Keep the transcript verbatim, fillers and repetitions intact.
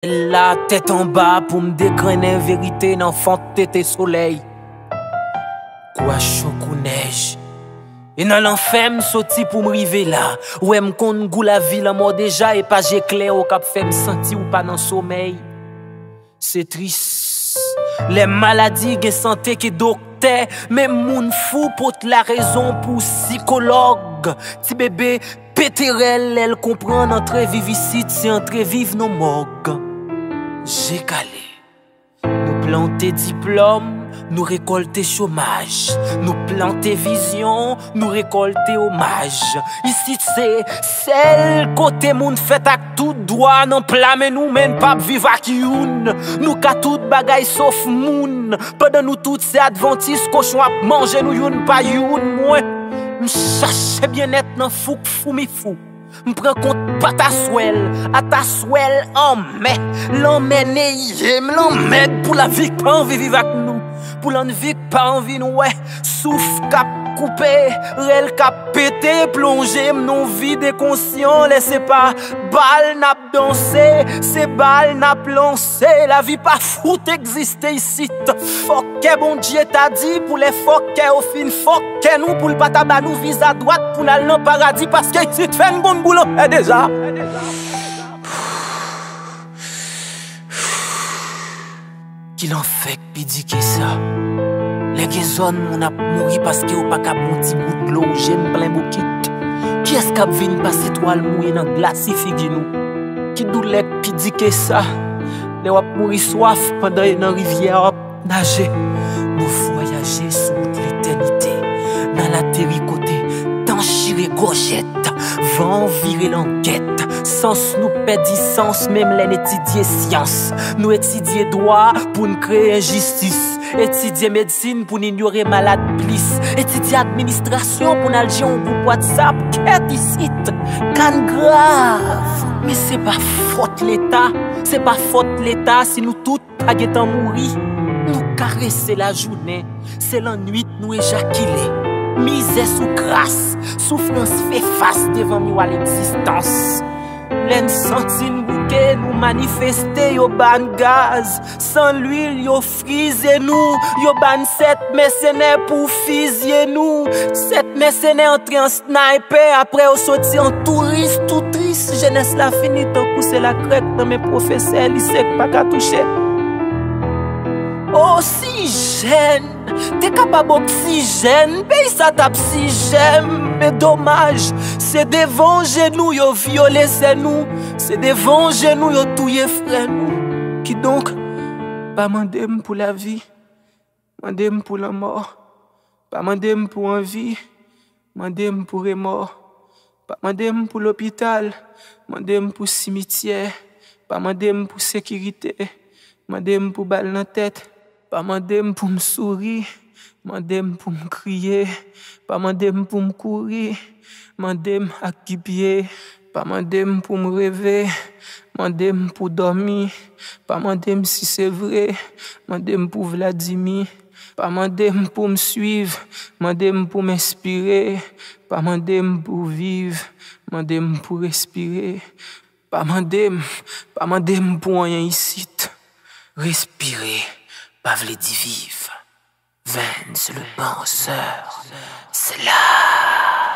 Syèl la tèt anba pou m degrennen verite nan fon tete solèy. Kou a cho kou nèj. E nan lanfè m soti pou m rive la. Ou wè m konn gou lavi, lanmò deja e paj eklè ou k ap fè m santi ou pa nan somèy. Se tris. Lè maladi gen sante ke doktè, menm moun fou pot larezon pou sikològ. Ti bebe pete rèl lè l konprann antre viv isit se antre viv nan mòg. Je kale. Nou plante diplòm, nou rekòlte chomaj. Nou plante vizyon, nou rekòlte omaj. Isit se sèl kote moun fèt ak tout dwa nan pla men nou, men n p ap viv ak youn. Nou ka tout bagay sof moun. Pandan nou tout se advantis, kochon ap manje nou youn pa youn. Mwen, m chache byennèt nan fouk foumifou. M pran kont pataswèl, ataswèl anmè. Lanmè neye m, lanmèd pou lavi k pa anvi viv ak nou. Pou lanvi k pa anvi n wè. Souf k ap koupe, rèl k ap pete, plonje m nan vid enkonsyan. Lè se pa bal n ap danse, se bal n ap lanse. Lavi pa fout egziste isit. Fòkè Bondye ta di pou lè fòkè yo fin fòkè nou, pou l pa ta ba nou viza dwat pou n al nan paradi, paske isit fè n konn boul anfè deja. Ki lanfè k pi di ke sa? Lè gen zòn moun ap mouri paske yo pa ka bwè yon ti gout dlo, je m plen bokit. Kiyès k ap vin pase twal mouye nan glasi figi nou? Ki doulè k pi di ke sa? Lè w ap mouri swaf pandan e nan rivyè a w ap naje. Nou vwayaje sou wout letènite. N al ateri kote tan chire gòjèt, van an vire langèt. Sans nou pèdi sans menm lè n etidye syans. Nou etidye dwa pou n kreye enjistis. Etidye medsin pou n inyore malad plis. Etidye administrasyon pou n al jere yon gwoup WhatsApp. Kèt isit, ka n grav. Men se pa fòt Leta. Se pa fòt Leta si nou tout pa gentan mouri. Nou karese lajounen. Se lannwit nou ejakile. Mizè sou kras. Soufrans fè fas devan miwa legzistans. Lè n santi n bouke, nou manifeste, yo ba n gaz. San lwil, yo frize nou. Yo ba n sèt mèsenè pou fizye nou. Sèt mèsenè antre an snaypè, apre yo soti an touris, tou tris. Jenès la fini tankou se lakrèk nan men pwofesè lise k pa ka touche. O, si jèn te kapab oksijèn, peyi sa t ap si jèn. Men domaj, se devan je nou yo vyole sè nou, se devan je nou yo touye frè nou. Kidonk, pa mande m pou lavi, mande m pou lanmò. Pa mande m pou anvi, mande m pou remò. Pa mande m pou lopital, mande m pou simityè. Pa mande m pou sekirite, mande m pou bal nan tèt. Pa mande m pou m souri, mande m pou m kriye. Pa mande m pou m kouri, mande m ak ki pye. Pa mande m pou m reve, mande m pou dòmi. Pa mande m si se vre, mande m pou Vladimir. Pa mande m pou m swiv, mande m pou m enspire. Pa mande m pou viv, mande m pou respire. Pa mande m, pa mande m pou anyen isit. Respire pa vle di viv. Vens le penseur, c'est là.